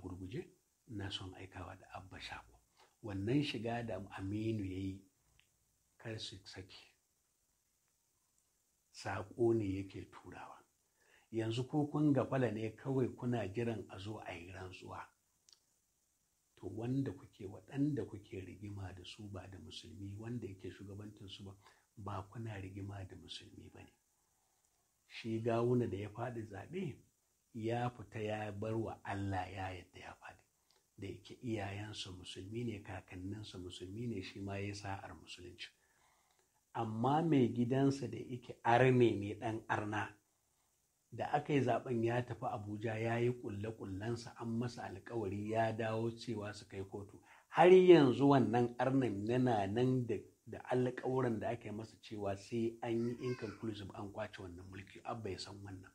gurguje, ina son aikawa da Abba sako. Wannan shiga da Aminu ya yi, kar su saki, saƙo ne yake turawa. Yanzu ko kun gafala ne kawai kuna jiran a zo a yi rantsuwa. To wanda kuke, waɗanda kuke rigima da su ba da musulmi wanda yake shugabantar su ba, ba kuna rigima da musulmi ba ne. Shi Gawuna da ya faɗi zaɓe ya fita ya bar wa Allah, ya yadda ya faɗi. Da yake iyayensa musulmi ne, kakanninsa musulmi ne, shi ma ya sa'ar musulunci. Amma mai gidansa da yake arne ne, ɗan arna, da aka yi zaben ya tafi Abuja ya yi kulle-kullensa, an masa alkawari ya dawo cewa su kai kotu. Har yanzu wannan arnan yana nan da alkawuran da aka yi masa cewa sai an yi inconclusive an kwace wannan mulki. Abba ya san wannan.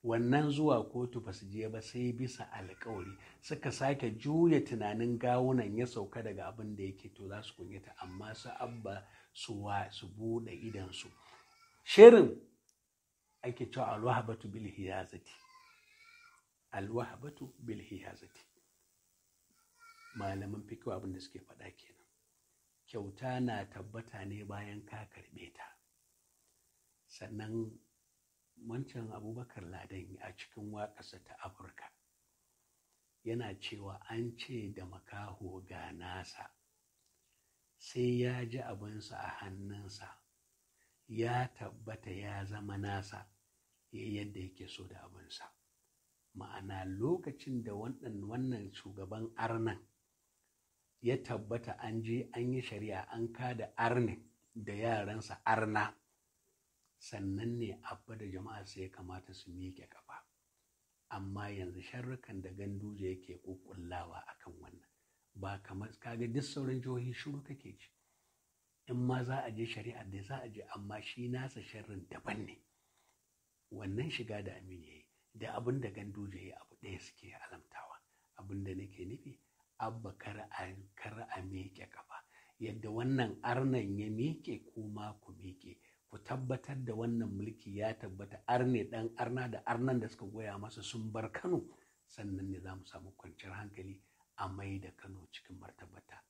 Wannan zuwa kotu ba su je ba sai bisa alkawari suka sake juya tunanin Gawunan ya sauka daga abin da yake, to za su kunyata. Amma su Abba su wa su buɗe idansu. Shirin ake cewa alwahabatu bil hiyazati, alwahabatu bil hiyazati. Malaman fikiwa abin da suke faɗa kenan. Kyauta na tabbata ne bayan ka karɓe ta. Sannan wancan Abubakar Ladan a cikin waƙarsa ta Afirka yana cewa an ce da makaho ga nasa, sai ya ji abinsa a hannunsa, ya tabbata ya zama nasa, ya yadda yake so da abinsa. Ma'ana, lokacin da wannan shugaban arnan ya tabbata an je an yi shari'a an kada arnin da yaransa arna, sannan ne Abba da jama'a sai ya kamata su miƙe ƙafa. Amma yanzu sharrukan da Ganduje yake ƙuƙƙullawa akan wannan, ba kamar kaga duk sauran jihohi shiru kake ji. In ma za a je shari'a da za a je, amma shi nasa sharrin daban ne. Wannan shiga da Aminu ya yi da abin da Ganduje ya yi abu ɗaya suke alamtawa. Abin da nake nufi, Abba, kar a miƙe ƙafa. Yadda wannan arnan ya miƙe, kuma ku miƙe, ku tabbatar da wannan mulki ya tabbata, arne ɗan arna da arnan da suka goya masa sun bar Kano, sannan ne za mu samu kwanciyar hankali a mai da Kano cikin martabata.